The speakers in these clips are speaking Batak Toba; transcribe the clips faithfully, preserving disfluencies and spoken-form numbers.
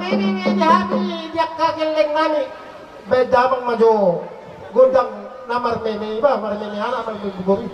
Ini di hami di angka gelleng nami. Baen damang ma jo gondang na marmeme, iba marmeme anak marmeme boru.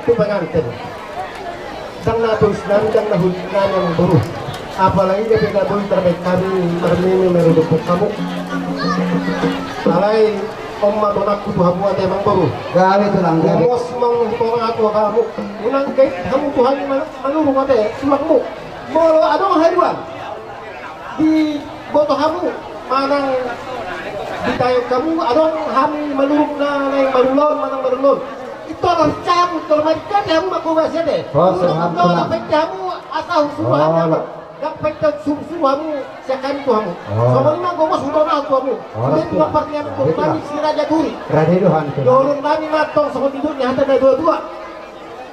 Tu pengantin. Ndang na tois nami, ndang na hulik nami, amang boru. Apalagi gabe na boi tarbaen hami marmeme marudukhon hamu. Alai on ma donganku tu hamu ate, amang boru. Gabe tulang, gabe. Gomos ma hutongahon tu hamu. Unang gait hamu tu hami ma-, manurung ate tulangmu. Molo adong haduan diboto hamu manang ditaon hamu, adong hami manurung na naeng marulaon manang marulaon. Ito ro cabu, tolong marikati hamu mangkobasi ate. Oh, sehat, tulang. Ndang paitte hamu asa husuru hami, oh, ndang paitte suru-suru hamu sian hami tu hamu. Oh. Songon i ma gomos hutongahon tu hamu. Oh, sude tulang. Tulang parniaman, oh, tulang, nami Si Raja Turi. Rade do hami, tulang. Dohonon nami ma antong songon nidok ni hata na dua-dua.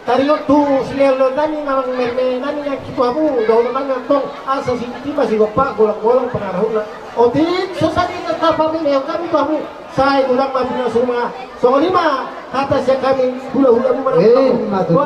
Taringot tu silehon-lehon nami manang marmeme nami nangkin tu hamu, dohonon nami antong asa sititi ma sigompa, golang-golang pangarahutna. Otik so sandiri tarpamemehon hami tu hamu, sai godang ma pinasuma. Songon i ma hata sian hami hula-hulamu manang. Ima tutu.